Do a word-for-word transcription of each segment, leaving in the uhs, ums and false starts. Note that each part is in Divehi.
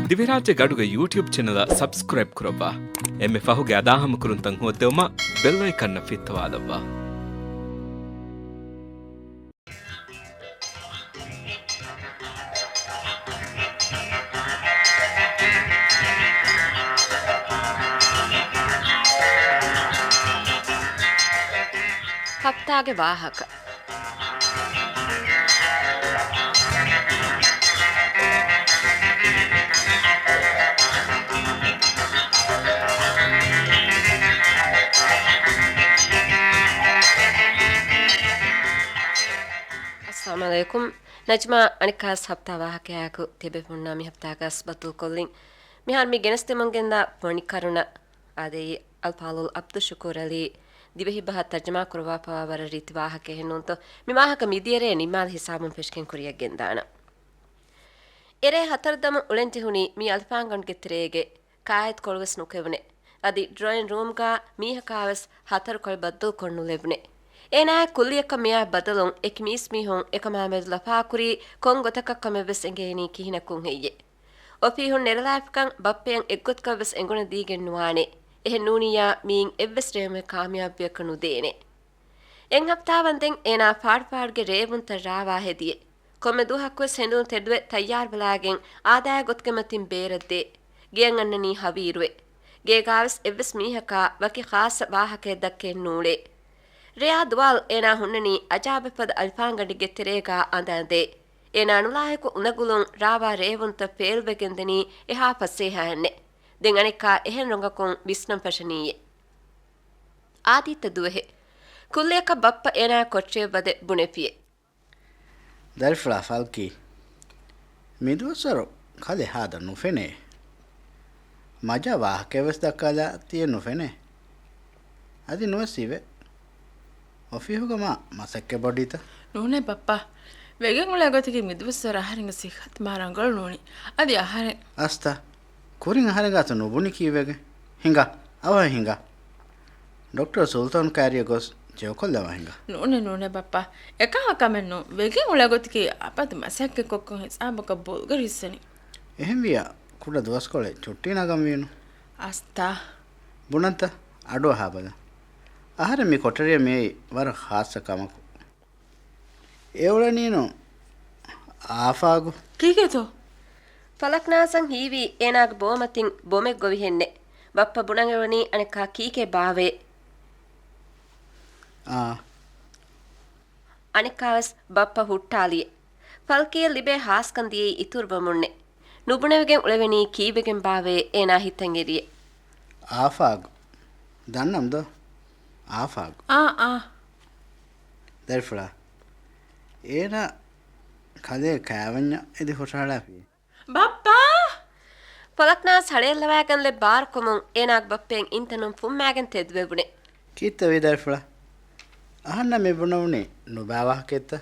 ދިވެހިރާއްޖޭގެ އަޑުގެ ޔޫޓިއުބް ޗެނަލަށް ސަބްސްކްރައިބް ކުރައްވާ. އެންމެ ފަހުގެ އަދާހަމަކުރުންތައް ހޯއްދެވުމަށް ބެލް އައިކަންއަށް ފިއްތަވާލައްވާ. ހަފްތާގެ ވާހަކަ. އައްސަލާމު ޢަލައިކުމް. ނަޖްމާ، އަނެއްކާވެސް ހަފްތާ ވާހަކައާއެކު ތިބޭފުޅުންނާ މި ހަފްތާގަސް ބައްދަލުކޮށްލިން. މިހާރު މި ގެނެސްދެމުން ގެންދާ ފޮނި ކަރުނަ އާދެއީ އަލްފާޟިލް ޢަބްދުއްޝުކޫރު ޢަލީ ދިވެހިބަހަށް ތަރްޖަމާ ކުރައްވާފަވާ ވަރަށް ރީތި ވާހަކައެއް ނޫންތޯ؟ މި ވާހަކަ މިދިޔަރޭ ނިންމާލި ހިސާބުން ފެށިގެން ކުރިއަށް ގެންދާނަން. އެރޭ ހަތަރު ދަމު އުޅެން ޖެހުނީ މި އަލިފާންގަނޑުގެ ތެރޭގެ ކާއެތި ކޮޅުވެސް ނުކެވުނޭ. އަދި ޑްރޯއިން ރޫމްގާ މީހަކާވެސް ހަތަރު ކޮޅެއް ބައްދަލުކޮށް ނުލެވުނޭ. އޭނާއަށް ކުއްލިއަކަށް މިއާ ބަދަލުން އެކި މީސްމީހުން އެކަމާމެދު ލަފާކުރީ ކޮން ގޮތަކަށް ކަމެއްވެސް އެނގޭނީ ކިހިނަކުން ހެއްޔޭ؟ އޮފީހުން ނެރެލާފިކަން ބައްޕައަށް އެއްގޮތަކަށްވެސް އެނގުނެދީގެން ނުވާނެ. އެހެން ނޫނިއްޔާ މިއިން އެއްވެސް ރޭވުމެއް ކާމިޔާބުވިޔަކަށް ނުދޭނެ. އެއް ހަފްތާވަންދެން އޭނާ ފާޑުފާޑުގެ ރޭވުންތައް ރާވާ ހެދިޔެ. ކޮންމެ ދުވަހަކުވެސް ހެނދުނު ތެދުވެ ތައްޔާރުވެލާގެން އާދައިގެ ގޮތުގެ މަތިން ބޭރަށްދޭ. ގެއަށް އަންނަނީ ހަވީރުވެ. ގޭގާވެސް އެއްވެސް މީހަކާ ވަކި ޚާއްޞަ ވާހަކައެއް ދައްކައެއް ނޫޅޭ. ރެޔާ ދުވާލު އޭނާ ހުންނަނީ އަޖާބެއްފަދަ އަލިފާންގަނޑެއްގެ ތެރޭގާ އަނދަ އަނދޭ. އޭނާ ނުލާހިކު އުނދަގުލުން ރާވާ ރޭވުންތައް ފޭލްވެގެންދަނީ އެހާ ފަސޭހައެއްނެ. ދެން އަނެއްކާ އެހެން ރަނގަކުން ވިސްނަން ފަށަނީއޭ. އާދީއްތަ ދުވަހެއް. ކުއްލިއަކަށް ބައްޕަ އޭނާ ކޮޓަރިއަށް ވަދެ ބުނެފިއޭ. ދަރިފުޅާ ފަލްކީ، މިދުވަސްވަރު ކަލޭ ހާދަ ނުފެނޭ. މަޖާ ވާހަކައެއްވެސް ދައްކާލާ ތިޔެ ނުފެނޭ. އަދި ނުވެސް އިވޭ. އޮފީހުގަ މާ މަސައްކަތް ބޮޑީތަ؟ ނޫނޭ ބައްޕާ. ވެގެން އުޅޭ ގޮތަކީ މިދުވަސްވަރު އަހަރެންގެ ސިއްހަތު މާ ރަނގަޅު ނޫނީ. އަދި އަހަރެން. އަސްތާ. ކުރިން އަހަރެން ގާތު ނުބުނި ކީއްވެގެން؟ ހިނގާ. އަވަހަށް ހިނގާ. ޑޮކްޓަރ ސުލްތާން ކާރިއަށް ގޮސް ޗެކްކޮށްލަވާ ހިނގާ. ނޫނޭ، ނޫނޭ ބައްޕާ. އެކަހަލަ ކަމެއް ނޫން. ވެގެން އުޅޭ ގޮތަކީ އަބަދު މަސައްކަތްކޮށްކޮށް ހިސާބަކަށް ބޮލުގަ ހިއްސަނީ. އެހެންވިއްޔާ، ކުޑަ ދުވަސްކޮޅެއް ޗުއްޓީ ނަގަންވީނު. އަސްތާ. ބުނަންތަ؟ އަޑުއަހާބަލަ. އަހަރެން މި ކޮޓަރިއަށް މިއައީ ވަރަށް ޚާއްޞަ ކަމަކު. އެ އުޅެނީނު އާފާގު. ކީކޭތޯ؟ ފަލަކްނާޒަށް ހީވީ އޭނާގެ ބޯމަތިން ބޮމެއް ގޮވިހެންނެ. ބައްޕަ ބުނަން އެޅުނީ އަނެއްކާ ކީކޭ ބާވޭ. އާ. އަނެއްކާވެސް ބައްޕަ ހުއްޓާލިއެ. ފަލްކީއަށް ލިބޭ ހާސްކަން ދިޔައީ އިތުރުވަމުންނެ. ނުބުނެވިގެން އުޅެވެނީ ކީއްވެގެން ބާވޭ އޭނާ ހިތަށް އެރިއެ. އާފާގު. ދަންނަމްދޯ؟ އާފާގު. އާ، އާ. ދަރިފުޅާ. އޭނާ ކަލޭ ކާވަންޏާ އެދި ހުށަހަޅާފި. ބައްޕާ! ފަލަކްނާޒް ހަޅޭއްލަވާގެންލެއް ބާރުކޮމުން އޭނާގެ ބައްޕައަށް އިންތަނުން ފުއްމާގެން ތެދުވެވުނެ. ކީއްތަ ވީ ދަރިފުޅާ؟ އަހަންނަށް މި ބުނެވުނީ ނުބާ ވާހަކައެއްތަ؟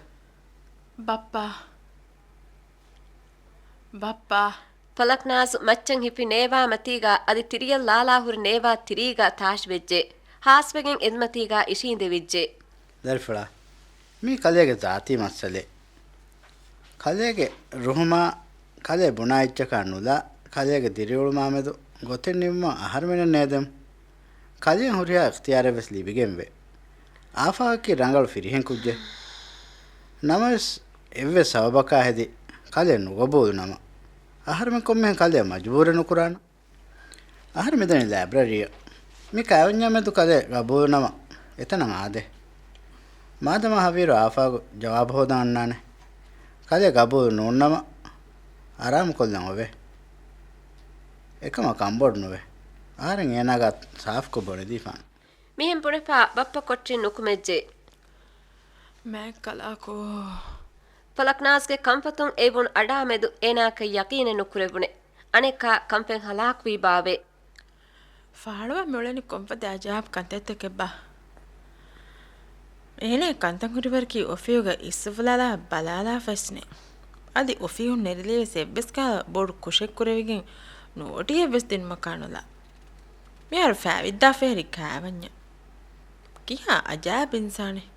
ބައްޕާ. ބައްޕާ. ފަލަކްނާޒް މައްޗަށް ހިފި ނޭވާ މަތީގާ އަދި ތިރިއަށް ލާލާ ހުރި ނޭވާ ތިރީގާ ތާށިވެއްޖެ. ހާސްވެގެން އެދުމަތީގާ އިށީނދެވިއްޖެ. ދަރިފުޅާ، މީ ކަލޭގެ ޒާތީ މައްސަލައެއް. ކަލޭގެ ރުހުމާ، ކަލޭ ބުނާ އެއްޗަކާ ނުލާ، ކަލޭގެ ދިރިއުޅުމާމެދު ގޮތެއް ނިންމުމަށް އަހަރުމެނެއް ނޭދެމު. ކަލޭން ހުރިހާ އިޚްތިޔާރެއްވެސް ލިބިގެންވޭ. އާފާގަކީ ރަނގަޅު ފިރިހެން ކުއްޖެއް. ނަމަވެސް، އެއްވެސް ސަބަބަކާ ހެދި ކަލޭ ނުގަބޫލު ނަމަ، އަހަރުމެން ކޮންމެހެން ކަލޭ މަޖުބޫރެއް ނުކުރާނަން. އަހަރެން މިދަނީ ލައިބްރަރީއަށް. މި ކާވެންޏާ މެދު ކަލޭ ގަބޫލު ނަމަ، އެތަނަށް އާދޭ. މާދަމާ ހަވީރު އާފާގު ޖަވާބު ހޯދަން އަންނާނެ. ކަލޭ ގަބޫލު ނޫންނަމަ، އަރާމުކޮށްލަން އޮވޭ. އެކަމަށް ކަންބޮޑު ނުވޭ. އަހަރެން އޭނާގާ ސާފުކޮށް ބުނެދީފާނެ. މިހެން ބުނެފާ ބައްޕަ ކޮޓަރިން ނުކުމެއްޖެ. މާތް ކަލާކޯ. ފަލަކްނާޒްގެ ކަންފަތުން އެއްވުނު އަޑާ މެދު އޭނާއަކަށް ޔަޤީނެއް ނުކުރެވުނެ. އަނެއްކާ ކަންފަތް ހަލާކުވީ ބާވޭ. ފާޅުވާ މިއުޅެނީ ކޮންފަދަ އަޖާއިބު ކަންތައްތަކެއްބާ؟ އޭނާ ކަންތައް ހުރިވަރަކީ އޮފީހުގަ އިސްއުފުލާލާ ބަލާލާފަވެސްނެ. އަދި އޮފީހުން ނެރެލީވެސް އެއްވެސް ކަހަލަ ބޮޑު ކުށެއް ކުރެވިގެން ނޯޓީހެއްވެސް ދިނުމަކާ ނުލާ. މިހާރު ފައިވިއްދާފަ ހުރި ކާވަންޏާ. ކިހާ އަޖާއިބު އިންސާނެއް.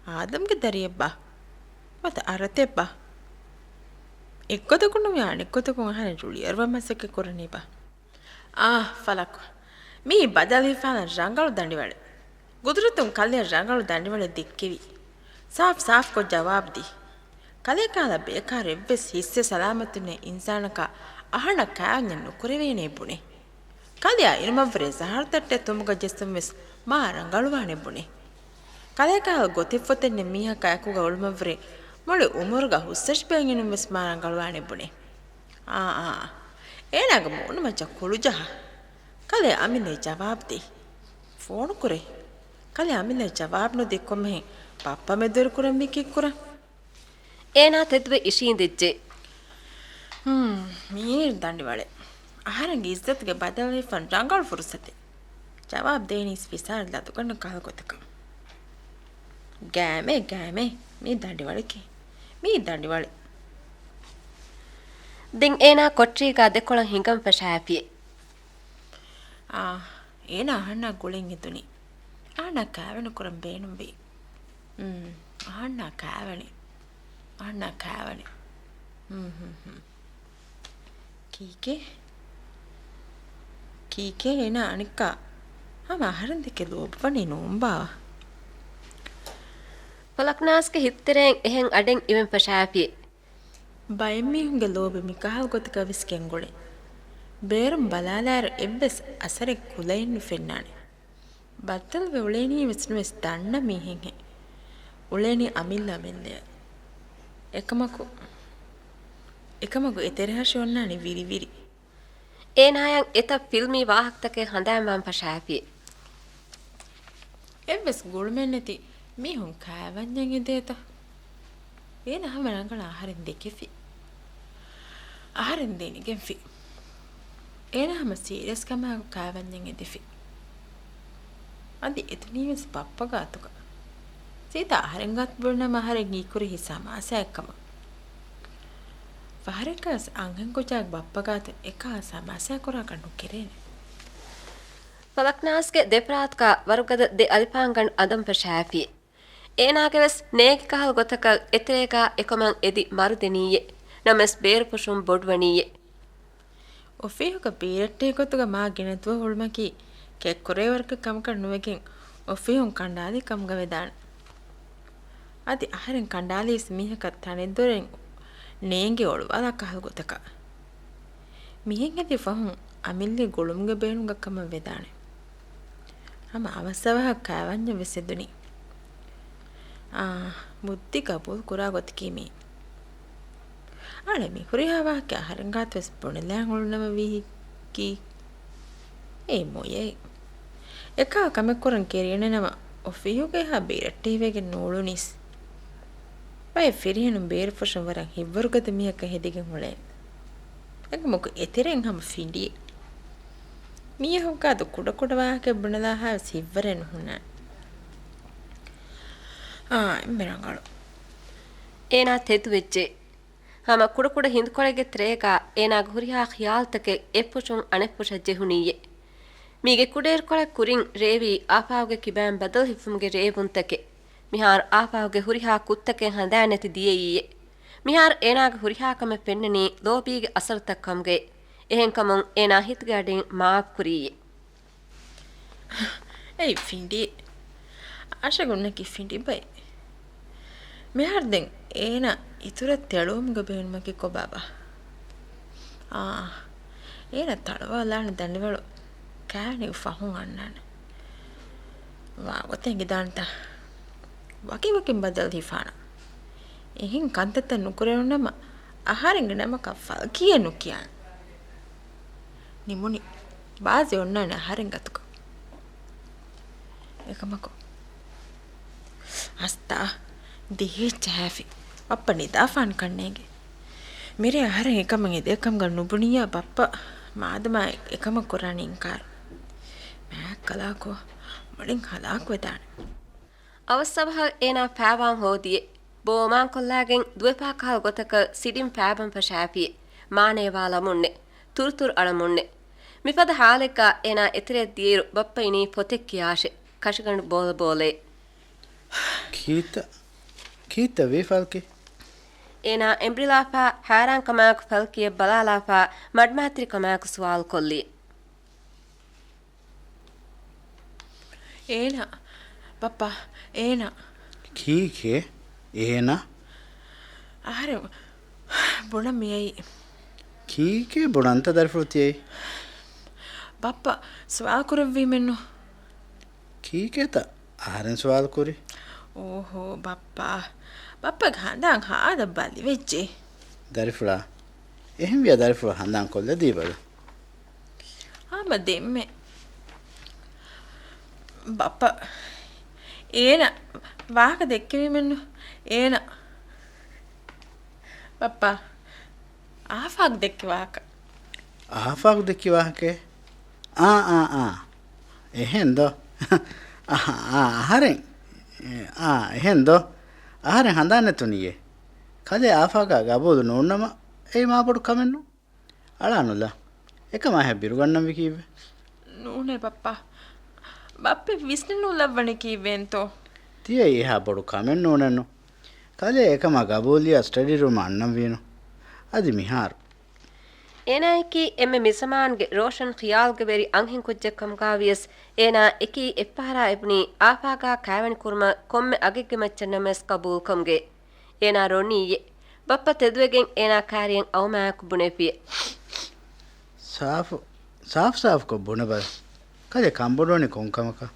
އާދަމްގެ ދަރިއެއްބާ؟ ވަތަ އަރަތެއްބާ؟ އެއްގޮތަކުން ނުވި އަނެއްގޮތަކުން އަހަރެން ރުޅިއަރުވަން މަސައްކަތް ކުރަނީބާ؟ އާ، ފަލަކު. މީ ބަދަލު ހިފާލަން ރަނގަޅު ދަނޑިވަޅެއް. ގުދުރަތުން ކަލެއަށް ރަނގަޅު ދަނޑިވަޅެއް ދެއްކެވި. ސާފް ސާފްކޮށް ޖަވާބު ދީ. ކަލޭ ކަހަލަ ބޭކާރު އެއްވެސް ހިއްސެއް ސަލާމަތުންނެއް އިންސާނަކާ އަހަންނަށް ކާވަންޏެއް ނުކުރެވޭނޭ ބުނޭ. ކަލެއާ އިނުމަށްވުރެ ޒަހަރު ތައްޓެއް ތުނބުގަ ޖެއްސުން ވެސް މާ ރަނގަޅުވާނެ ބުނޭ. ކަލޭ ކަހަލަ ގޮތެއްފޮތެއް ނެތް މީހަކާ އެކުގަ އުޅުމަށްވުރެ މުޅި އުމުރުގަ ހުސްއަށި ބޭން އިނުން ވެސް މާ ރަނގަޅުވާނެ ބުނޭ. އާ، އާ، އޭނާގެ މޫނުމައްޗަށް ކުޅު ޖަހާ. ކަލޭ އަމިއްލައަށް ޖަވާބު ދޭ. ފޯނު ކުރޭ. ކަލޭ އަމިއްލައަށް ޖަވާބު ނުދީ ކޮންމެހެން ބައްޕަ މެދުވެރި ކުރަންވީ ކީއްކުރަން؟ އޭނާ ތެދުވެ އިށީނދެއްޖެ. ހުން، މީރު ދަނޑިވަޅެއް. އަހަރެންގެ އިއްޒަތުގެ ބަދަލު ހިފަން ރަނގަޅު ފުރުސަތެއް. ޖަވާބު ދޭނީސް ފިސާރަ ލަދުގަނޑު ކަހަލަ ގޮތަކަށް. ގާމޭ، ގާމޭ، މީ ދަނޑިވަޅެކޭ. މީ ދަނޑިވަޅެއް. ދެން އޭނާ ކޮޓަރީގަ ދެކޮޅަށް ހިނގަން ފަށާފިއެ. އާ، އޭނާ އަހަންނާ ގުޅެން އެދުނީ. އަހަންނާ ކާވެނި ކުރަން ބޭނުންވީ. އުން، އަހަންނާ ކާވެނި. އަހަންނާ ކާވެނި. ހުން، ހުން، ހުން. ކީކޭ؟ ކީކޭ އޭނާ އަނެއްކާ؟ ހަމަ އަހަރެން ދެކެ ލޯބިވަނީ ނޫންބާ؟ ފަލަކްނާސްގެ ހިތުތެރެއިން އެހެން އަޑެއް އިވެން ފަށާފި. ބައެއް މީހުންގެ ލޯބި މިކަހަލަ ގޮތަކަށް ވެސް ގެންގުޅޭ. ބޭރުން ބަލާލާއިރު އެއްވެސް އަސަރެއް ކުލައެއް ނުފެންނާނެ. ބައްދަލުވެ އުޅޭނީ ވެސް ނުވެސް ދަންނަ މީހެއްހެން. އުޅޭނީ އަމިއްލަ އަމިއްލައަށް. އެކަމަކު، އެކަމަކު އެތެރެހަށި އޮންނާނީ ވިރިވިރި. އޭނާޔަށް އެތައް ފިލްމީ ވާހަކަތަކެއް ހަނދާންވާން ފަށާފި. އެއްވެސް ގުޅުމެއްނެތި މީހުން ކާވަންޏެއް އެދޭތަ؟ އޭނަ ހަމަ ރަނގަޅަށް އަހަރެން ދެކެފި. އަހަރެން ދެނެގެންފި. އޭނަ ހަމަ ސީރިއަސް ކަމާގޮ ކާވަންޏެއް އެދެފި. އަދި އެދުނީވެސް ބައްޕަ ގާތުގަ. ސީދާ އަހަރެން ގާތު ބުނަމަ އަހަރެން ހީކުރިހި ސަމާސާއެއްކަމަށް. ފަހަރެއްގަސް އަންހެންކުއްޖާގެ ބައްޕަ ގާތު އެކާ ސަމާސާ ކުރާކަށް ނުކެރޭނެ. ފަލަކްނާސްގެ ދެފަރާތުގަ ވަރުގަދަ ދެ އަލިފާންގަނޑު އަނދަން ފަށާފި. އޭނާގެ ވެސް ނޭގި ކަހަލަ ގޮތަކަށް އެތެރޭގަ އެކަމަށް އެދި މަރުދެނީއޭ. ނަމަވެސް ބޭރުފުށުން ބޮޑުވަނީއޭ. އޮފީހުގަ ބީރައްޓެހި ގޮތުގަ މާ ގިނަ ދުވަހު އުޅުމަކީ ކެތްކުރެވޭވަރުގެ ކަމަކަށް ނުވެގެން އޮފީހުން ކަނޑާލީ ކަމުގަ ވެދާނެ. އަދި އަހަރެން ކަނޑާލީސް މީހަކަށް ތަނެއްދޮރެއް ނޭނގެ އޮޅުވާލާ ކަހަލަ ގޮތަކަށް. މިހެން އެދި ފަހުން އަމިއްލަ ގުޅުމުގެ ބޭނުމަކަށް ކަމަށް ވެދާނެ. ހަމަ އަވަސްއަވަހަށް ކާވަންޏެއް ވެސް އެދުނީ. އާ، ބުއްދި ގަބޫލު ކުރާ ގޮތަކީ މީ. އަޅެ މި ހުރިހާ ވާހަކަ އަހަރެން ގާތު ވެސް ބުނެލާން އުޅުނަމަ ވީ ކީ؟ އޭ މޮޔައެއް. އެކާ ކަމެއް ކުރަން ކެރިޔަނެ ނަމަ އޮފީހުގަ އެހާ ބީރައްޓެހިވެގެން ނޫޅުނީސް. ބައެއް ފިރިހެނުން ބޭރުފުށުން ވަރަށް ހިތްވަރުގަދަ މީހަކަށް ހެދިގެން އުޅޭ. އެކަމަކު އެތެރެއިން ހަމަ ފިނޑިއެއް. މީހަކުގެ އަދު ކުޑަކުޑަ ވާހަކައެއް ބުނެލާހާވެސް ހިތްވަރެއް ނުހުންނާނެ. އާ، އެންމެ ރަނގަޅު. އޭނާ ތެދުވެއްޖެ. ހަމަ ކުޑަކުޑަ ހިނދުކޮޅެއްގެ ތެރޭގަ އޭނާގެ ހުރިހާ ޚިޔާލުތަކެއް އެއްފުށުން އަނެއްފުށަށް ޖެހުނީއޭ. މީގެ ކުޑައިރުކޮޅެއް ކުރިން ރޭވީ އާފާގެ ކިބައިން ބަދަލު ހިފުމުގެ ރޭވުންތަކެއް. މިހާރު އާފާގެ ހުރިހާ ކުށްތަކެއް ހަނދާން ނެތި ދިޔައީއޭ. މިހާރު އޭނާގެ ހުރިހާ ކަމެއް ފެންނަނީ ލޯބީގެ އަސަރުތައް ކަމުގައި. އެހެންކަމުން އޭނާ ހިތުގެ އަޑިން މާފް ކުރީއޭ. އެއީ ފިނޑި. އަށަގުންނަކީ ފިނޑި ބައެއް. މިހާރު ދެން އޭނަ އިތުރަށް ތެޅުވުމުގެ ބޭނުމަކީ ކޮބާބާ؟ އާ، އޭނަ ތަޅުވާލާނެ ދަނޑިވަޅު ކާނީ ފަހުން އަންނާނެ. ވާގޮތެއް އެނގިދާނެތަ؟ ވަކިވަކިން ބަދަލު ހިފާނަ. އެހެން ކަންތައްތައް ނުކުރެވުނަމަ އަހަރެންގެ ނަމަކަށް ފަލަކީއެއް ނުކިޔާނެ. ނިމުނި. ބާޒެ އޮންނާނެ އަހަރެން ގަތުގަ. އެކަމަކު އަސްތާ ދިހައެއް ޖަހާފި. ބައްޕަ ނިދާފާނެ ކަންނޭނގެ. މިރޭ އަހަރެން އެކަމަށް އެދޭ ކަމުގަ ނުބުނިއްޔާ ބައްޕަ މާދަމާ އެކަމަށް ކުރާނީ އިންކާރު. މާތް ކަލާކޯ މުޅިން ހަލާކުވެދާނެ. އަވަސްއަވަހަށް އޭނާ ފާވާން ހޯދިއެ. ބޯ މާންކޮށްލާގެން ދުވެފާ ކަހަލަ ގޮތަކަށް ސިޑިން ފާބަން ފަށާފިއެ. މާނައެވާލަމުންނެ. ތުރުތުރު އަޅަމުންނެ. މިފަދަ ހާލެއްގަ އޭނާ އެތެރެއަށް ދިޔައިރު ބައްޕަ އިނީ ފޮތެއް ކިޔާށޭ. ކަށިގަނޑު ބޯލަބޯލޭ. ކީއްތަ؟ ކީއްތަ ވީ ފަލްކި؟ އޭނާ އެނބުރިލާފާ، ހައިރާންކަމާއެކު ފަލްކިއެއް ބަލާލާފާ، މަޑުމަހަތިރިކަމާއެކު ސުވާލުކޮށްލި. އޭނާ، ބައްޕާ، އޭނާ. ކީކޭ؟ އޭނާ؟ އަހަރެން ބުނަން މިއައީ. ކީކޭ ބުނަންތަ ދަރިފުޅު ތިއައީ؟ ބައްޕަ ސުވާލު ކުރެއްވީމެއްނު. ކީކޭތަ އަހަރެން ސުވާލު ކުރީ؟ އޯހޯ، ބައްޕާ. ބައްޕަގެ ހަނދާން ހާދަ ބަލިވެއްޖެ. ދަރިފުޅާ؟ އެހެންވިޔާ ދަރިފުޅު ހަނދާން ކޮށްލަދީބަލަ. ހަމަ ދެންމެ. ބައްޕަ، އޭނަ ވާހަކަ ދެއްކެވީމެއްނު. އޭނަ. ބައްޕާ، އާފާގު ދެއްކި ވާހަކަ. އާފާގު ދެއްކި ވާހަކައެއް؟ އާ، އާ، އާ. އެހެން ދޯ؟ އާ، އާ، އަހަރެން. އާ، އެހެން ދޯ؟ އަހަރެން ހަނދާން ނެތުނީއޭ. ކަލޭ އާފާގާ ގަބޫލު ނޫންނަމަ، އެއީ މާ ބޮޑު ކަމެއްނު. އަޅާނުލާ. އެކަމާ ހެއް ބިރުގަންނަންވީ ކީއްވެ؟ ނޫނޭ ބައްޕާ. ބައްޕަ ވިސްނެން ނުލައްވަނީ ކީއްވެންތޯ؟ ތިޔައީ އެހާ ބޮޑު ކަމެއް ނޫނެއްނު. ކަލޭ އެކަމާ ގަބޫލުވިޔާ ސްޓަޑީ ރޫމަށް އަންނަންވީނު. އަދި މިހާރު. އޭނާއަކީ އެންމެ މިޒަމާންގެ ރޯޝަން ޚިޔާލުގެ ވެރި އަންހެން ކުއްޖެއް ކަމުގާ ވިޔަސް، އޭނާ އެކީ އެއްފަހަރާ އެބުނީ އާފާގާ ކާވެނި ކުރުމަށް ކޮންމެ އަގެއްގެ މައްޗަށް ނަމަވެސް ގަބޫލުކަމުގެ. އޭނާ ރޮނީއޭ. ބައްޕަ ތެދުވެގެން އޭނާ ކާރިއަށް އައުމާއެކު ބުނެފިއޭ. ސާފު، ސާފު ސާފުކޮށް ބުނެބަލަ. ކަލޭ ކަންބޮޑުވަނީ ކޮން ކަމަކަށް؟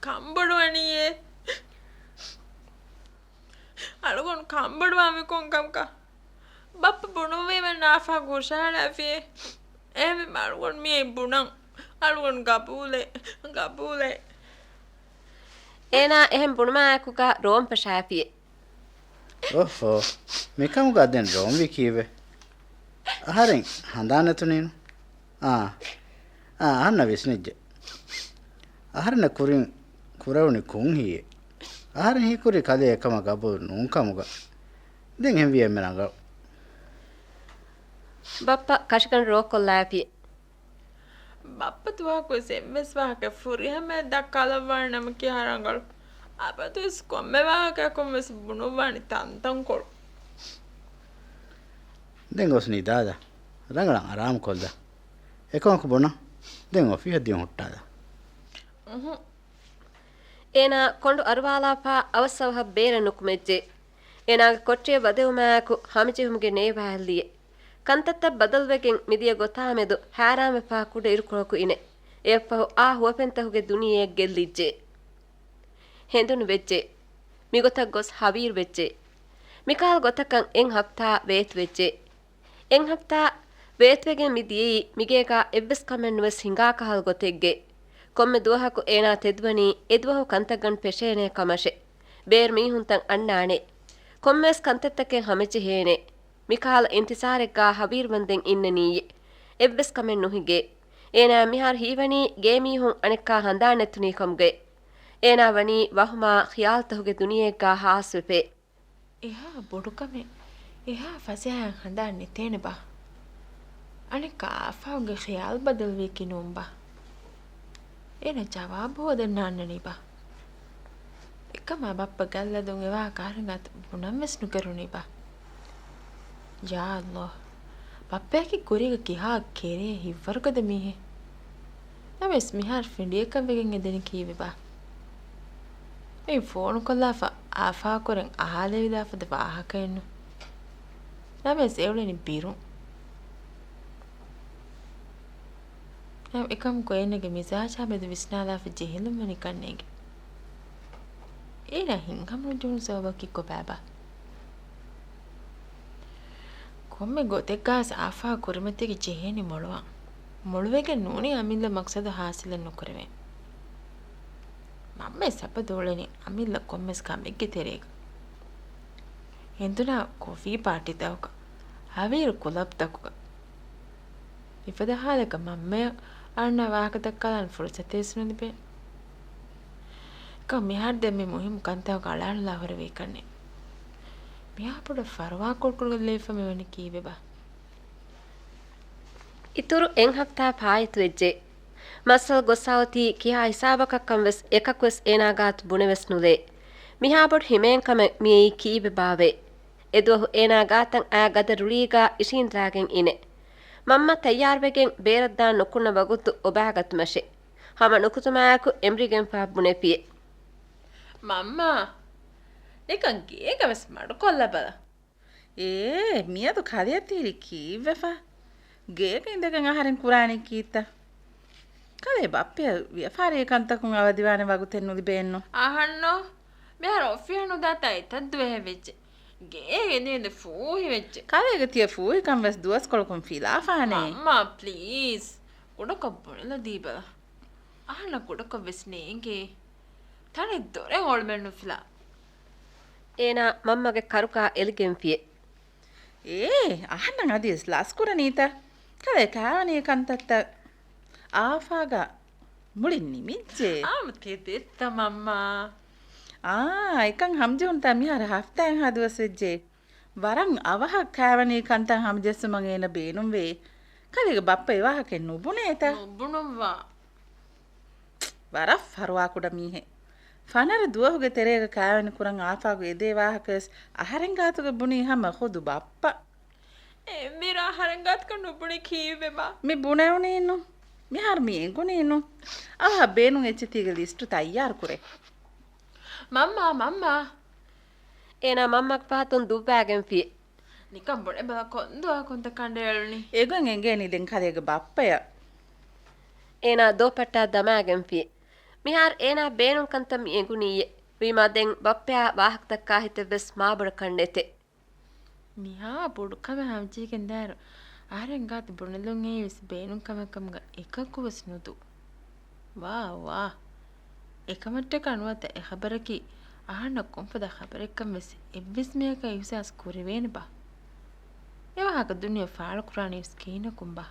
ކަންބޮޑުވަނީއޭ. އަޅުގަނޑު ކަންބޮޑުވާންވީ ކޮން ކަމަކަށް؟ ބައްޕަ ބުނުއްވީމެއްނު އާފާގު ހުށަހަޅާފިއޭ. އެހެންވީމަ އަޅުގަނޑު މިއައީ ބުނަން. އަޅުގަނޑު ގަބޫލޭ، ގަބޫލޭ. އޭނާ އެހެން ބުނުމާއެކުގާ ރޯން ފަށާފިއޭ. އޮހޯ، މިކަމުގަ ދެން ރޯންވީ ކީއްވެ؟ އަހަރެން ހަނދާން ނެތުނީނު. އާ، އާ، އަހަންނަށް ވިސްނިއްޖެ. އަހަރެންނަށް ކުރިން ކުރެވުނީ ކުންހީއެއް. އަހަރެން ހީކުރީ ކަލޭ އެކަމަށް ގަބޫލު ނޫންކަމުގަ. ދެން އެހެންވީ އެންމެ ރަނގަޅު. ބައްޕަ ކަށިގަނޑު ރޯކޮށްލާފި. ބައްޕަ ދުވަހަކުވެސް އެއްވެސް ވާހަކައެއް ފުރިހަމައަށް ދައްކާލައްވާނެ ނަމަ ކިހާ ރަނގަޅު. އަބަދުވެސް ކޮންމެ ވާހަކައަކުން ވެސް ބުނުއްވާނީ ތަންތަންކޮޅު. ދެން ގޮސް ނިދާލަ. ރަނގަޅަށް އަރާމުކޮށްލަ. އެކަމަކު ބުނަ. ދެން އޮފީހަށް ދިޔުން ހުއްޓާލަ. އުހު. އޭނާ ކޮނޑު އަރުވާލާފާ އަވަސްއަވަހަށް ބޭރަށް ނުކުމެއްޖެ. އޭނާގެ ކޮޓަރިއަށް ވަދެވުމާއެކު ހަމަޖެހުމުގެ ނޭވާއެއް ލިޔެ. ކަންތައްތައް ބަދަލުވެގެން މިދިޔަ ގޮތާމެދު ހައިރާންވެފާ ކުޑަ އިރުކޮޅަކު އިނެ. އެއަށްފަހު އާ ހުވަފެންތަކުގެ ދުނިޔެއެއް ގެއްލިއްޖެ. ހެނދުނު ވެއްޖެ. މިގޮތަށް ގޮސް ހަވީރު ވެއްޖެ. މިކަހަލަ ގޮތަކަށް އެއް ހަފްތާ ވޭތުވެއްޖެ. އެއް ހަފްތާ ވޭތުވެގެން މި ދިޔައީ މިގޭގާ އެއްވެސް ކަމެއް ނުވެސް ހިނގާ ކަހަލަ ގޮތެއްގެ. ކޮންމެ ދުވަހަކު އޭނާ ތެދުވަނީ އެދުވަހު ކަންތައްގަނޑު ފެށޭނޭ ކަމަށެ. ބޭރު މީހުންތައް އަންނާނެ. ކޮންމެވެސް ކަންތައްތަކެއް ހަމަޖެހޭނެ. މިކަހަލަ އިންތިސާރެއްގާ ހަވީރުވަންދެން އިންނަނީއޭ. އެއްވެސް ކަމެއް ނުހިނގޭ. އޭނާ މިހާރު ހީވަނީ ގޭމީހުން އަނެއްކާ ހަނދާން ނެތުނީ ކަމުގައި. އޭނާ ވަނީ ވަހުމާ ޚިޔާލުތަކުގެ ދުނިޔެއެއްގާ ހާސްވެފައި. އެހާ ބޮޑު ކަމެއް، އެހާ ފަސޭހައިން ހަނދާން ނެތޭނެބާ؟ އަނެއްކާ އާފާގުގެ ޚިޔާލު ބަދަލުވީކީ ނޫންބާ؟ އޭނަ ޖަވާބު ހޯދަން ނާންނަނީބާ؟ އެކަމާ ބައްޕަ ގައްލަދުން އެވާހަކަ އަހަރެން އަތު ބުނަން ވެސް ނުކެރުނީބާ؟ ޔާ ﷲ، ބައްޕަޔަކީ ކުރީގަ ކިހާ ކެރޭ ހިތްވަރުގަދަ މީހެއް. ނަމަވެސް މިހާރު ފިނޑިއަކަށް ވެގެން އެދެނީ ކީއްވެބާ؟ އެއީ ފޯނުކޮށްލާފަ އާފާކުރެން އަހާލެވިދާފަދަ ވާހަކައެއްނު. ނަމަވެސް އެއުޅެނީ ބިރުން. އެކަމަކު އޭނަގެ މިޒާޖާ މެދު ވިސްނާލާފަ ޖެހިލުން ވަނީ ކަންނޭނގެ. އޭނާ ހިތްހަމަނުޖެހުނު ސަބަބަކީ ކޮބާބާ؟ ކޮންމެ ގޮތެއްގާވެސް އާފާ ކުރިމަތީގަ ޖެހޭނީ މޮޅުވާން. މޮޅުވެގެން ނޫނީ އަމިއްލަ މަޤްޞަދު ހާސިލެއް ނުކުރެވޭން. މަންމަވެސް އަބަދު އުޅެނީ އަމިއްލަ ކޮންމެސް ކަމެއްގެ ތެރޭގަ. ހެނދުނާ ކޮފީ ޕާޓީތަކުގަ، ހަވީރު ކުލަބްތަކުގަ. މިފަދަ ހާލަކަށް މަންމަޔަށް އަޅުންނާ ވާހަކަ ދައްކާލާން ފުރުސަތެއްވެސް ނުލިބޭ. އެކަމް މިހާރު ދެން މި މުހިއްމު ކަންތަކުގަ އަޅާނުލާ ހުރެވޭ ކަންނޭނގެ. މިހާ ބޮޑަށް ފަރުވާކުޅުކުޅުގެ ލެވިފަ މިވަނީ ކީއްވެބާ؟ އިތުރު އެއް ހަފްތާ ފާއިތުވެއްޖެ. މައްސަލަ ގޮއްސާ އޮތީ ކިހާ ހިސާބަކަށްކަން ވެސް އެކަކުވެސް އޭނާ ގާތު ބުނެވެސް ނުލޭ. މިހާ ބޮޑު ހިމޭން ކަމެއް މިއީ ކީއްވެބާވޭ؟ އެދުވަހު އޭނާ ގާތަށް އައި ގަދަ ރުޅީގާ އިށީނދެރާގެން އިނެ. މަންމަ ތައްޔާރުވެގެން ބޭރަށްދާން ނުކުންނަ ވަގުތު އޮބާގަތުމަށެ. ހަމަ ނުކުތުމާއެކު އެމްރިގެންފާ ބުނެފިއެ. މަންމާ، ނިކަން ގޭގަ ވެސް މަޑުކޮށްލަބަލަ. އޭ، މިއަދު ކަލެއަށް ތިހިރީ ކީއްވެފަ؟ ގޭގަ އިނދެގެން އަހަރެން ކުރާނީ ކީއްތަ؟ ކަލޭ ބައްޕަޔަށް ވިޔަފާރީ ކަންތަކުން އަވަދިވާނެ ވަގުތެއް ނުލިބޭންނު. އަހަންނު، މިހާރު އޮފީހަށް ނުދާތާ އެތައް ދުވަހެއް ވެއްޖެ. ގޭގަ އިނދެ އިނދެ ފޫހި ވެއްޖެ. ކަލޭގެ ތިޔަ ފޫހިކަން ވެސް ދުވަސްކޮޅަކުން ފިލާފާނޭ. މަންމާ، ޕްލީޒް. ކުޑަކޮށް ބުނެލަދީބަލަ. އަހަންނަށް ކުޑަކޮށް ވެސް ނޭނގޭ. ތަނެއް ދޮރެއް އޮޅުމެއް ނުފިލާ. އޭނާ މަންމަގެ ކަރުގާ އެލިގެންފިއެ. އޭ، އަހަންނަށް އަދިވެސް ލަސްކުރަނީތަ؟ ކަލޭ ކާވަނީ ކަންތައްތައް އާފާގަ މުޅި ނިމިއްޖެ. އާމު ތެދެއްތަ މަންމާ؟ އާ، އެކަން ހަމަޖެހުންތާ މިހާރު ހަފްތާއެއްހާ ދުވަސް ވެއްޖެ. ވަރަށް އަވަހަށް ކާވަނީ ކަންތައް ހަމަޖެއްސުމަށް އޭނަ ބޭނުންވޭ. ކަލޭގެ ބައްޕަ އެވާހަކައެއް ނުބުނޭތަ؟ ނުބުނުއްވާ. ވަރަށް ފަރުވާކުޑަ މީހެއް. ފަނަރަ ދުވަހުގެ ތެރޭގަ ކާވެނި ކުރަން އާފާގު އެދޭ ވާހަކަވެސް އަހަރެން ގާތުގަ ބުނީ ހަމަ ޚުދު ބައްޕަ. އެ، މިރާ އަހަރެން ގާތުގަ ނުބުނި ކީއްވެބާ؟ މި ބުނެވުނީނު. މިހާރު މި އެނގުނީނު. އަވަހަށް ބޭނުން އެއްޗެތީގެ ލިސްޓު ތައްޔާރު ކުރޭ. މަންމާ، މަންމާ. އޭނާ މަންމަގެ ފަހަތުން ދުއްވާގެންފި. ނިކަން ބުނެބަލަ ކޮން ދުވަހަކުންތަ ކަނޑައެޅުނީ؟ އެގޮތް އެނގޭނީ ދެން ކަލޭގެ ބައްޕަޔަށް. އޭނާ ދޯޕައްޓާ ދަމާގެންފި. މިހާރު އޭނާ ބޭނުން ކަންތައް މި އެނގުނީއޭ. ވީމާ ދެން ބައްޕަޔާ ވާހަކަދައްކާ ހިތެއްވެސް މާބޮޑަކަށް ނެތެ. މިހާ ބޮޑުކަމެއް ހަމަޖެހިގެން ދާއިރު އަހަރެން ގާތު ބުނެލުން އެއީވެސް ބޭނުން ކަމެއް ކަމުގަ އެކަކުވެސް ނުދޫ. ވާ، ވާ. އެކަމަށްޓަކާ ނުވަތަ އެ ޚަބަރަކީ އަހަންނަށް ކޮންފަދަ ޚަބަރެއްކަން ވެސް އެއްވެސް މީހަކަށް އިހުސާސް ކުރެވޭނެބާ؟ އެވާހަކަ ދުނިޔެ ފާޅުކުރާނީވެސް ކިހިނަކުންބާ؟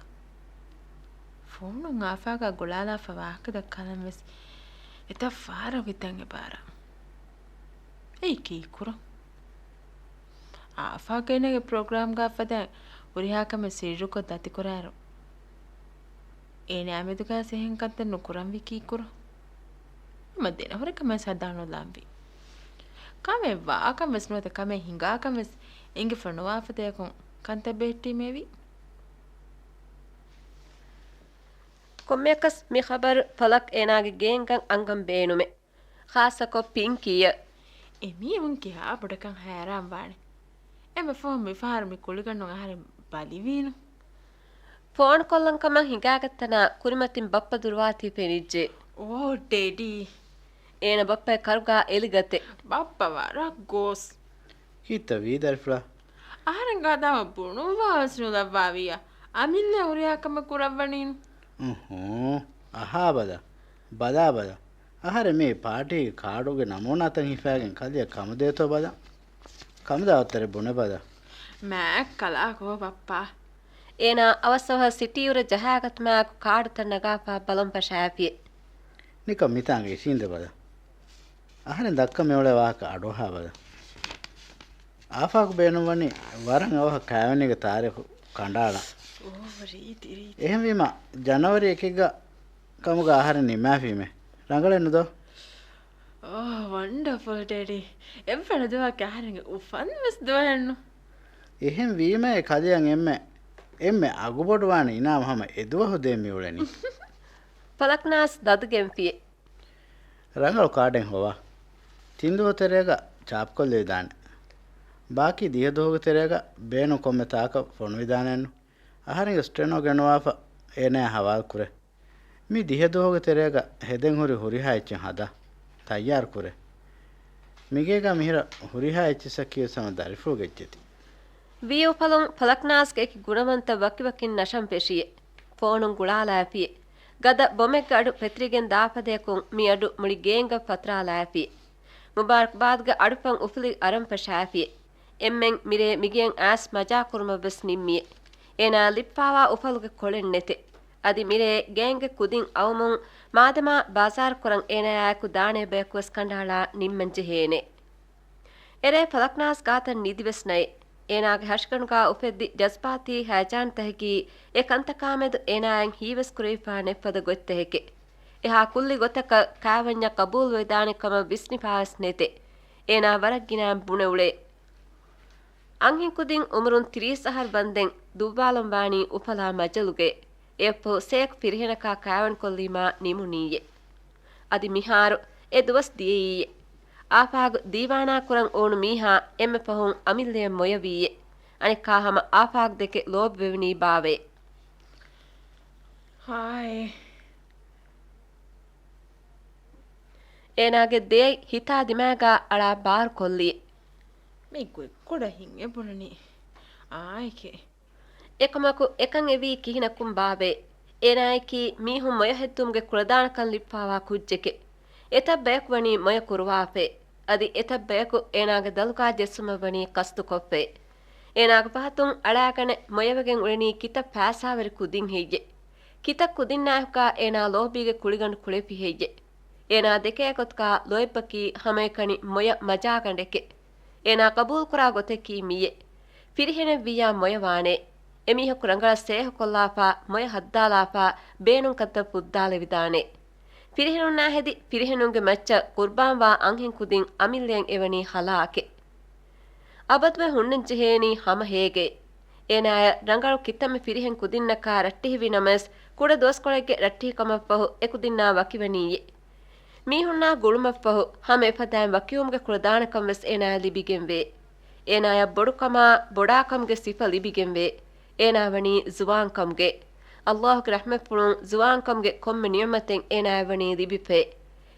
ފޯނުން އާފާގާ ގުޅާލާފަ ވާހަކަ ދައްކާލަން ވެސް އެތައް ފަހަރަކު ހިތަށް އެބާރާ. އެއީ ކީއްކުރަން؟ އާފާގެ އޭނާގެ ޕްރޮގްރާމްގާ ފަދައިން ހުރިހާ ކަމެއް ސިއްރުކޮށް ދަތިކުރާއިރު، އޭނާ މެދުގައި އެހެން ކަންތައް ނުކުރަންވީ ކީއްކުރަން؟ ހަމަ ދެނަހުރި ކަމެއް ހަދާނުލާންވީ. ކަމެއް ވާކަން ވެސް ނުވަތަ ކަމެއް ހިނގާކަން ވެސް އެނގިފަ ނުވާ ފަދަޔަކުން ކަންތައް ބެހެއްޓީމޭވީ. ކޮންމެއަކަސް މި ޚަބަރު ފަލަކް އޭނާގެ ގޭންގަން އަންގަން ބޭނުމެއް. ޚާއްޞަކޮށް ޕިންކީއަށް. އެމީހުން ކިހާ ބޮޑަކަށް ހައިރާންވާނެ. އެންމެ ފަހުން މިފަހަރު މި ކުޅިގަނޑުން އަހަރެން ބަލިވީނު. ފޯނު ކޮށްލަން ކަމަށް ހިނގާގަތްތަނާ ކުރިމަތިން ބައްޕަ ދުރުވާތީ ފެނިއްޖެ. އޯ، ޑެޑީ. އޭނަ ބައްޕަގެ ކަރުގާ އެލިގަތެ. ބައްޕަ ވަރަށް ގޯސް. ކީއްތަ ވީ ދަރިފުޅާ؟ އަހަރެން ގާތަށް ބުނުއްވާވެސް ނުލައްވާވިއްޔާ. އަމިއްލަ ހުރިހާ ކަމެއް ކުރައްވަނީނު. އުހޫ. އަހާބަލަ. ބަލާބަލަ. އަހަރެން މި ޕާޓީގެ ކާޑުގެ ނަމޫނާތައް ހިފާގެން ކަލެއަށް ކަމުދޭތޯ ބަލަ. ކަމުދާ އޮއްތަރެއް ބުނެބަލަ. މާތް ކަލާކޯ ބައްޕާ. އޭނާ އަވަސްއަވަހަށް ސިޓީއުރަށް ޖަހާގަތުމާއެކު ކާޑުތައް ނަގާފާ ބަލަން ފަށާފިއެ. ނިކަން މިތާނގަ އިށީނދެ ބަލަ. އަހަރެން ދައްކަ މިއުޅޭ ވާހަކަ އަޑުއަހާ ބަލަ. އާފާގު ބޭނުންވަނީ ވަރަށް އަވަހަށް ކާވެނީގެ ތާރީޚު ކަނޑައަޅަން. އެހެންވީމަ، ޖަނަވަރީ އެކެއްގަ ކަމުގަ އަހަރެން ނިންމާފީމޭ. ރަނގަޅެއް ނުދޯ؟ އޯ، ވަންޑަފުލް ޑެޑީ. އެއްވެނަ ދުވަހަކީ އަހަރެންގެ އުފަންވެސް ދުވަހެއްނު. އެހެން ވީމައޭ ކަލެއަށް އެންމެ، އެންމެ އަގުބޮޑުވާނެ އިނާމު ހަމަ އެދުވަހު ދޭން މިއުޅެނީ. ފަލަކްނާސް ދަދުގެންފިއެ. ރަނގަޅު ކާޑެއް ހޮވާ. ތިން ދުވަހު ތެރޭގަ ޗާޕްކޮށްލެވިދާނެ. ބާކީ ދިހަ ދުވަހުގެ ތެރޭގަ ބޭނުން ކޮންމެ ތާކަށް ފޮނުވިދާނެއެއްނު. އަހަރެންގެ ސްޓެނޯ ގެނުވާފަ އޭނަޔާ ހަވާލު ކުރޭ. މި ދިހަ ދުވަހުގެ ތެރޭގަ ހެދެން ހުރި ހުރިހާ އެއްޗެއް ހަދާ. ތައްޔާރު ކުރޭ. މިގޭގަ މިހިރަ ހުރިހާ އެއްޗިއްސަކީވެސް ހަމަ ދަރިފުޅުގެ އެއްޗެތި. ވީއުފަލުން ފަލަކްނާސްގެ އެކި ގުނަވަންތައް ވަކިވަކިން ނަށަން ފެށިއެ. ފޯނުން ގުޅާލާފިއެ. ގަދަ ބޮމެއްގެ އަޑު ޕެތުރިގެން ދާފަދަޔަކުން މި އަޑު މުޅި ގޭންގަށް ފަތުރާލާފިއެ. މުބާރަކްބާދުގެ އަޑުފަން އުފުލި އަރަން ފަށާފިއެ. އެންމެން މިރޭ މިގެއަށް އައިސް މަޖާކުރުމަށްވެސް ނިންމިއެ. އޭނާ ލިބިފާވާ އުފަލުގެ ކޮޅެއް ނެތެ. އަދި މިރޭ ގޭންގެ ކުދިން އައުމުން މާދަމާ ބާޒާރުކުރަން އޭނާއާއެކު ދާނޭ ބަޔަކުވެސް ކަނޑައަޅާ ނިންމަން ޖެހޭނެ. އެރޭ ފަލަކްނާސް ގާތަށް ނިދިވެސް ނައެ. އޭނާގެ ހަށިގަނޑުގާ އުފެއްދި ޖަޒްބާތީ ހަޔަޖާންތަކަކީ އެ ކަންތަކާމެދު އޭނާއަށް ހީވެސްކުރެވިފާނެއްފަދަ ގޮތްތަކެކެ. އެހާ ކުއްލި ގޮތަކަށް ކާވަންޏާ ޤަބޫލުވެދާނެ ކަމަށް ވިސްނިފާވެސް ނެތެ. އޭނާ ވަރަށް ގިނައިން ބުނެ އުޅޭ. އަންހެންކުދިން އުމުރުން ތިރީސް އަހަރު ވަންދެން ދުއްވާލަން ވާނީ އުފަލާ މަޖަލުގައި. އެއަށްފަހު ސޭކް ފިރިހެނަކާ ކާވެނިކޮށްލީމާ ނިމުނީއޭ. އަދި މިހާރު އެ ދުވަސް ދިޔައީއޭ. އާފާގު ދީވާނާ ކުރަން އުޅުނު މީހާ އެންމެ ފަހުން އަމިއްލަޔަށް މޮޔަވީއޭ. އަނެއްކާ ހަމަ އާފާގު ދެކެ ލޯބިވެވެނީ ބާވައޭ. ހާއޭ. އޭނާގެ ދެއަތް ހިތާ ދިމާގާ އަޅާ ބާރުކޮށްލި. މި ގޮތްކޮޅަށް ހިތް އެބުނަނީ އާއެކޭ. އެކަމަކު އެކަން އެވީ ކިހިނަކުން ބާވައޭ؟ އޭނާއަކީ މީހުން މޮޔަ ހެއްދުމުގެ ކުޅަދާނަކަން ލިބިފާވާ ކުއްޖެކޭ. އެތައް ބަޔަކު ވަނީ މޮޔަ ކުރުވާފައޭ. އަދި އެތައް ބަޔަކު އޭނާގެ ދަލުގާ ޖެއްސުމަށް ވަނީ ޤަޞްދުކޮށްފައޭ. އޭނާގެ ފަހަތުން އަޅާގަނެ މޮޔަވެގެން އުޅެނީ ކިތައް ފައިސާވެރި ކުދިން ހެއްޔޭ؟ ކިތައް ކުދިންނާއެކުގާ އޭނާ ލޯބީގެ ކުޅިގަނޑު ކުޅެފި ހެއްޔޭ؟ އޭނާ ދެކޭ ގޮތަކާ ލޯތްބަކީ ހަމައެކަނި މޮޔަ މަޖާގަނޑެކޭ. އޭނާ ޤަބޫލުކުރާ ގޮތަކީ މިއޭ. ފިރިހެނެއްވިއްޔާ މޮޔަވާނޭ. އެމީހަކު ރަނގަޅަށް ސޭހަކޮށްލާފާ، މޮޔަ ހައްދާލާފާ، ބޭނުންކަންތައް ފުއްދާލެވިދާނޭ. ފިރިހެނުންނާ ހެދި ފިރިހެނުންގެ މައްޗަށް ޤުރްބާންވާ އަންހެން ކުދިން އަމިއްލަޔަށް އެވަނީ ހަލާކެއް. އަބަދުވެ ހުންނަންޖެހޭނީ ހަމަ ހޭގައޭ. އޭނާޔަށް ރަނގަޅު ކިތަންމެ ފިރިހެން ކުދިންނަކާ ރައްޓެހިވި ނަމަވެސް، ކުޑަ ދުވަސްކޮޅެއްގެ ރައްޓެހިކަމަށްފަހު އެކުދިންނާ ވަކިވަނީއޭ. މީހުންނާ ގުޅުމަށްފަހު، ހަމަ އެފަދައިން ވަކިވުމުގެ ކުޅަދާނަކަން ވެސް އޭނާޔަށް ލިބިގެންވޭ. އޭނާޔަށް ބޮޑުކަމާ، ބޮޑާކަމުގެ ސިފަ ލިބިގެންވޭ. އޭނާ ވަނީ ޒުވާންކަމުގައޭ. ﷲ ގެ ރަޙްމަތްފުޅުން ޒުވާންކަމުގެ ކޮންމެ ނިޢުމަތެއް އޭނާޔަށް ވަނީ ލިބިފައޭ.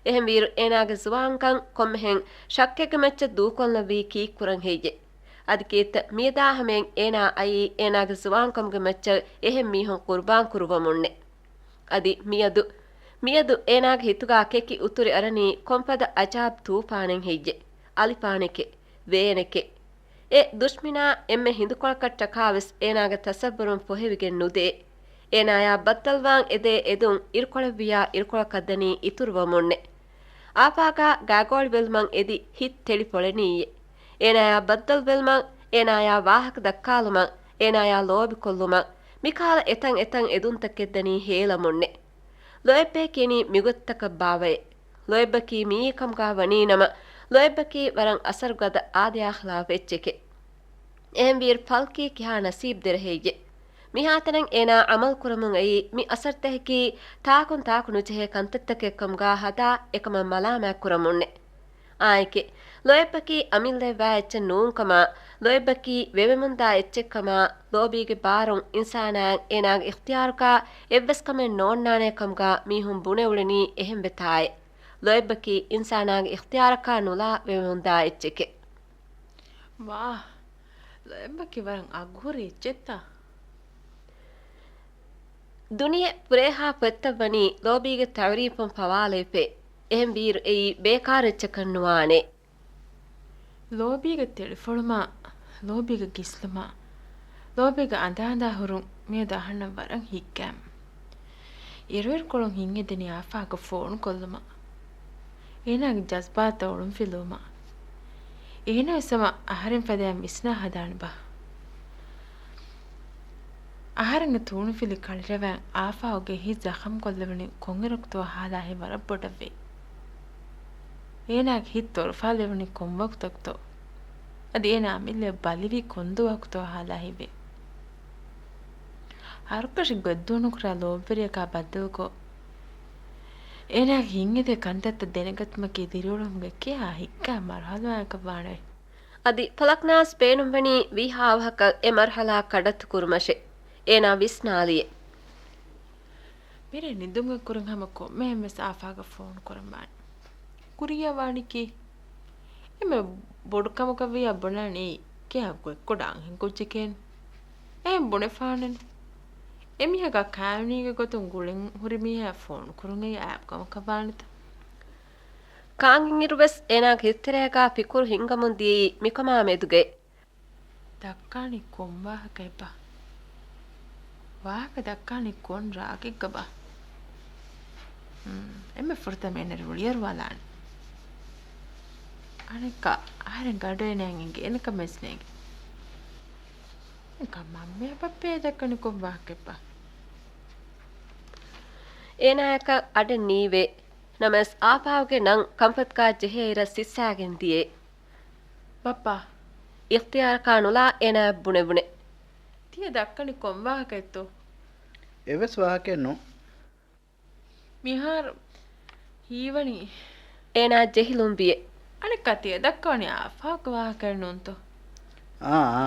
އެހެންވީއިރު، އޭނާގެ ޒުވާންކަން ކޮންމެހެން ޝައްކެއްގެ މައްޗަށް ދޫކޮށްލަންވީ ކީއްކުރަން ހެއްޔޭ؟ އަދި ކީއްތަ މިއަދާ ހަމައިން އޭނާ އައީ އޭނާގެ ޒުވާންކަމުގެ މައްޗަށް އެހެން މީހުން ޤުރުބާންކުރުވަމުންނެ. އަދި މިއަދު، މިއަދު އޭނާގެ ހިތުގާ ކެކި އުތުރި އަރަނީ ކޮންފަދަ އަޖާބް ތޫފާނެއް ހެއްޔެ؟ އަލިފާނެކޭ، ވޭނެކޭ. އެ ދުޝްމިނާ އެންމެ ހިނދުކޮޅަކަށްޓަކާވެސް އޭނާގެ ތަސައްވުރުން ފޮހެވިގެން ނުދޭ. އޭނާޔާ ބައްދަލުވާން އެދޭ އެދުން އިރުކޮޅެއްވިޔާ އިރުކޮޅަކަށް ދަނީ އިތުރުވަމުންނެ. އާފާގާ ގާގޯޅިވެލުމަށް އެދި ހިތް ތެޅި ފޮޅެނީއޭ. އޭނާޔާ ބައްދަލުވެލުމަށް، އޭނާޔާ ވާހަކަ ދައްކާލުމަށް، އޭނާޔާ ލޯބިކޮށްލުމަށް، މިކަހަލަ އެތަން އެތަން އެދުންތަކެއް ދަނީ ހޭލަމުންނެ. ލޯތްބެއް ކިޔަނީ މިގޮތަކަށް ބާވައޭ. ލޯތްބަކީ މިއީ ކަމުގާ ވަނީނަމަ، ލޯތްބަކީ ވަރަށް އަސަރުގަދަ އާދަޔާ ޚިލާފު އެއްޗެކޭ. އެހެންވީއިރު ފަލްކީ ކިހާ ނަސީބު ދެރަ ހެއްޔެ؟ މިހާތަނަށް އޭނާ ޢަމަލު ކުރަމުން އައީ މި އަސަރުތަކަކީ ތާކުން ތާކު ނުޖެހޭ ކަންތައްތަކެއް ކަމުގާ ހަދާ އެކަމަށް މަލާމާތް ކުރަމުންނެ. އާއެކޭ، ލޯތްބަކީ އަމިއްލައަށް ވާ އެއްޗެއް ނޫންކަމާ، ލޯތްބަކީ ވެވެމުންދާ އެއްޗެއްކަމާ، ލޯބީގެ ބާރުން އިންސާނާއަށް އޭނާގެ އިޚްތިޔާރުގާ އެއްވެސް ކަމެއް ނޯންނާނޭ ކަމުގާ މީހުން ބުނެ އުޅެނީ އެހެން ވެތާއޭ. ލޯތްބަކީ އިންސާނާގެ އިޚްތިޔާރަކާ ނުލާ ވެވެމުންދާ އެއްޗެކޭ. ވާ، ލޯތްބަކީ ވަރަށް އަގުހުރި އެއްޗެއްތަ؟ ދުނިޔެ ފުރޭހާ ފޮތްތައް ވަނީ ލޯބީގެ ތަޢުރީފުން ފަވާލައިފައޭ. އެހެންވީއިރު އެއީ ބޭކާރު އެއްޗަކަށް ނުވާނެ. ލޯބީގެ ތެޅިފޮޅުމާ، ލޯބީގެ ގިސްލުމާ، ލޯބީގެ އަނދާ އަނދާ ހުރުން މިއަދު އަހަންނަށް ވަރަށް ހިތްގައިމު. އިރުއިރުކޮޅުން ހިތްއެދެނީ އާފާގަށް ފޯނު ކޮށްލުމަށް. އޭނާގެ ޖަޒްބާތަށް އޮޅުންފިލުވުމަށް. އޭނާވެސް ހަމަ އަހަރެން ފަދައިން ވިސްނާ ހަދާނެބާ. އަހަރެންގެ ތޫނުފިލި ކަޅިރަވައިން އާފާގެ ހިތް ޒަޚަމްކޮށްލެވުނީ ކޮންއިރަކުތޯ ހާލާހި ވަރަށް ބޮޑަށްވެ. އޭނާގެ ހިތް ތޮރުފާލެވުނީ ކޮންވަގުތަކުތޯ؟ އަދި އޭނާ އަމިއްލައަށް ބަލިވީ ކޮންދުވަހަކުތޯ ހާލާހިވެ. ހަރުކަށި ގޮތްދޫނުކުރާ ލޯބިވެރިޔަކާ ބައްދަލުކޮށް، އޭނާގެ ހިތްއެދޭ ކަންތައްތައް ދެނެގަތުމަކީ ދިރިއުޅުމުގެ ކިހާ ހިތްގައިމު މަރުހަލާއަކަށްވާނެ. އަދި ފަލަކްނާސް ބޭނުންވަނީ ވީހާވަހަކަށް އެ މަރުހަލާ ކަޑައްތު ކުރުމަށޭ. އޭނާ ވިސްނާލިއޭ. މިރޭ ނިދުމުގެ ކުރިން ހަމަ ކޮންމެހެން ވެސް އާފާގަ ފޯނު ކުރަންވާނެ. ކުރިޔަށް ވާނީކީ؟ އެންމެ ބޮޑު ކަމަކަށްވިއްޔާ ބުނާނީ ކިހާ ގޮތްކޮޅު އަންހެންކުއްޖެކޭން. އެހެން ބުނެފާނެން. އެމީހަކާ ކާވެނީގެ ގޮތުން ގުޅެން ހުރި މީހާ ފޯނު ކުރުން އެއީ އާބް ކަމަކަށް ވާނެތަ؟ ކާންގެއިރުވެސް އޭނާގެ ހިތްތެރޭގާ ފިކުރު ހިންގަމުން ދިޔައީ މިކަމާ މެދުގައި. ދައްކާނީ ކޮން ވާހަކައެއްބާ؟ ވާހަކަ ދައްކާނީ ކޮން ރާގެއްގަބާ؟ ހުން، އެންމެ ފުރަތަމަ އޭނަ ރުޅިއަރުވާލާނެ. އަނެއްކާ އަހަރެން ގަޑު އޭނައަށް އެނގޭނެ ކަމެއް ވެސް ނޭނގެ. އެކަމް މަންމަޔާ ބައްޕަޔާ ދައްކަނީ ކޮން ވާހަކައެއްބާ؟ އޭނާޔަކަށް އަޑެއް ނީވޭ. ނަމަވެސް އާފާގެ ނަން ކަންފަތުގާ ޖެހޭ އިރަށް ސިއްސާގެން ދިޔައޭ. ބައްޕާ، އިޚްތިޔާރަކާ ނުލާ އޭނާ ބުނެ ބުނެ. ތިޔަ ދައްކަނީ ކޮން ވާހަކައެއްތޯ؟ އެއްވެސް ވާހަކައެއް ނޫން. މިހާރު ހީވަނީ. އޭނާ ޖެހިލުން ވިއެ. އަނެއްކާ ތިޔަ ދައްކަވަނީ އާފާގު ވާހަކައެއް ނޫންތޯ؟ އާ، އާ.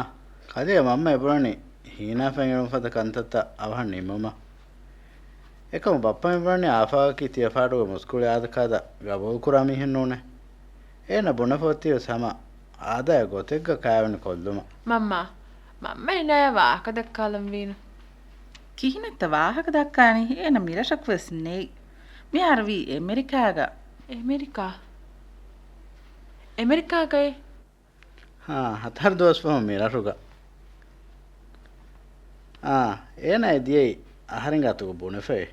ކަލޭ މަންމަ އެބުނަނީ ހީނާފައި އެޅުން ފަދަ ކަންތައްތައް އަވަހަށް ނިންމުމަށް. އެކަމު ބައްޕަ މިބުނަނީ އާފާގަކީ ތިޔަ ފާޑުގެ މުސްކުޅި އާދަކާދަ ގަބޫލުކުރާ މީހެއް ނޫނޭ. އޭނަ ބުނެފަ އޮތީވެސް ހަމަ އާދަޔާ ގޮތެއްގަ ކާވެނި ކޮށްލުމަށް. މަންމާ، މަންމަ އޭނާޔާ ވާހަކަ ދައްކާލަންވީނު. ކިހިނެއްތަ ވާހަކަ ދައްކާނީ؟ އޭނަ މިރަށަކުވެސް ނެތް. މިހާރު ވީ އެމެރިކާގަ. އެމެރިކާ؟ އެމެރިކާގައޭ؟ ހާ، ހަތަރު ދުވަސް ފަހުން މިރަށުގަ. އާ، އޭނާ އެ ދިޔައީ އަހަރެންގެ އަތުގަ ބުނެފައޭ.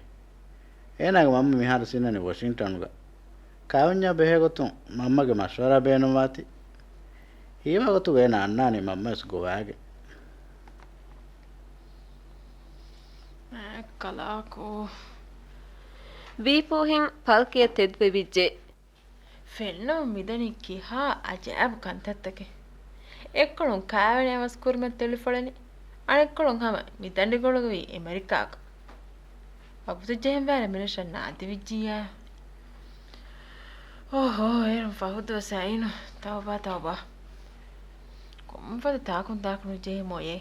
އޭނާގެ މަންމަ މިހާރު ސިންނަނީ ވޮޝިންޓަނުގަ. ކާވެންޏާ ބެހޭ ގޮތުން މަންމަގެ މަޝްވަރާ ބޭނުންވާތީ. ހީވާ ގޮތުގަ އޭނާ އަންނާނީ މަންމަވެސް ގޮވާގެން. އެއްކަލާކޯ. ވީޕޫހިން ޕަލްކިއަށް ތެދުވެވިއްޖެ. ފެންނަމުން މިދަނީ ކިހާ އަޖައިބު ކަންތައްތަކެއް. އެއްކޮޅުން ކާވެނި އަވަސް ކުރުމަށް ތެޅިފޮޅެނީ، އަނެއްކޮޅުން ހަމަ މި ދަނޑިގޮޅުގަ ވީ އެމެރިކާގަ. ވަގުތު ޖެހެންވާރޭ މިރަށަށް ނާދެވިއްޖިއްޔާ. އޯހޯ، އޭރުން ފަހު ދުވަސް އައިނު. ތައުބާ، ތައުބާ. ކޮންފަދަ ތާކުން ތާކު ނުޖެހޭ މޮޔޭ.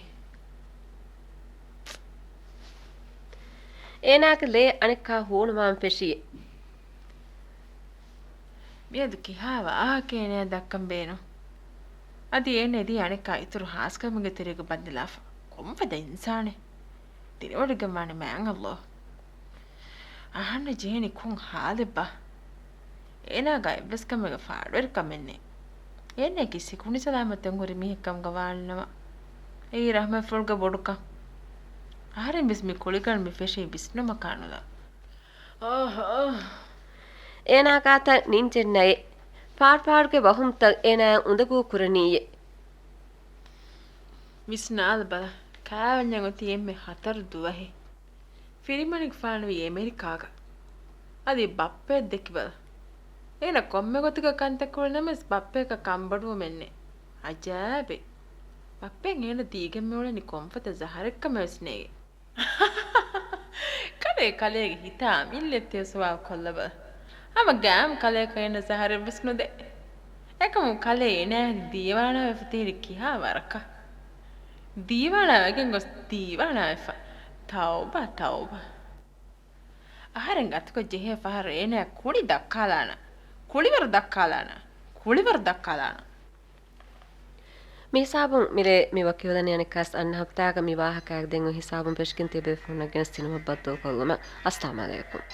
އޭނާގެ ލޭ އަނެއްކާ ހޫނުވާން ފެށިއޭ. މިއަދު ކިހާ ވާހަކައެއް އޭނަޔަށް ދައްކަން ބޭނުން؟ އަދި އޭނަ އެދީ އަނެއްކާ އިތުރު ހާސްކަމެއްގެ ތެރޭގަ ބައްދަލާފަ. ކޮންފަދަ އިންސާނެއް؟ ދިރިއުޅިގެން ވާނެ މާތް ﷲ. އަހަންނަށް ޖެހެނީ ކޮން ހާލެއްބާ؟ އޭނާގަ އެއްވެސް ކަމެއްގަ ފާޑުވެރިކަމެއް ނެތް. އޭނައަކީ ސިކުނޑި ސަލާމަތުން ހުރި މީހެއް ކަމުގަ ވާނެނަމަ، އެއީ ރަޙްމަތްފުޅުގެ ބޮޑުކަން. އަހަރެން ވެސް މި ކުޅިގަނޑު މި ފެށީ ވިސްނުމަކާ ނުލާ. އޯހޯ. އޭނާ ގާތަށް ނިންޖެއް ނައެއް. ފާޑުފާޑުގެ ވަހުމްތައް އޭނާއަށް އުނދަގޫ ކުރަނީއޭ. ވިސްނާލަބަލަ، ކާވެންޏަށް އޮތީ އެންމެ ހަތަރު ދުވަހެއް. ފިރިމަނިކުފާނުވީ އެމެރިކާގަ. އަދި ބައްޕަޔަށް ދެކިބަލަ. އޭނަ ކޮންމެ ގޮތުގަ ކަންތައް ކުރި ނަމަވެސް ބައްޕަޔަކަށް ކަންބޮޑުވުމެއްނެތް. އަޖާއިބެއް. ބައްޕައަށް އޭނަ ދީގެން މިއުޅެނީ ކޮންފަދަ ޒަހަރެއްކަމެއްވެސް ނޭގެ. ކަލޭ ކަލޭގެ ހިތާ އަމިއްލައެއް ތިޔަ ސުވާލު ކޮށްލަބަލަ. ހަމަ ގައިމު ކަލޭކަށް އޭނަ ޒަހަރެއްވެސް ނުދޭ. އެކަމު ކަލޭ އޭނާ ދީވާނާވެފަ ތިހިރީ ކިހާ ވަރަކަށް؟ ދީވާނާ ވެގެން ގޮސް ދީވާނާވެފަ. ތައުބާ، ތައުބާ. އަހަރެން އަތުގަ ޖެހޭ ފަހަރު އޭނާ ކުޅި ދައްކާލާނަ، ކުޅިވަރު ދައްކާލާނަ، ކުޅިވަރު ދައްކާލާނަ. މިހިސާބުން މިރޭ މި ވަކިވެލަނީ އަނެއްކާސް އަންނަ ހަފްތާގަ މި ވާހަކައާ ދެން އޮތް ހިސާބުން ފެށިގެން ތިޔަބޭފުޅުންނަށް ގެނެސްދިނުމަށް ބައްދަލުކޮށްލުމަށް. އައްސަލާމް އަލައިކުމް.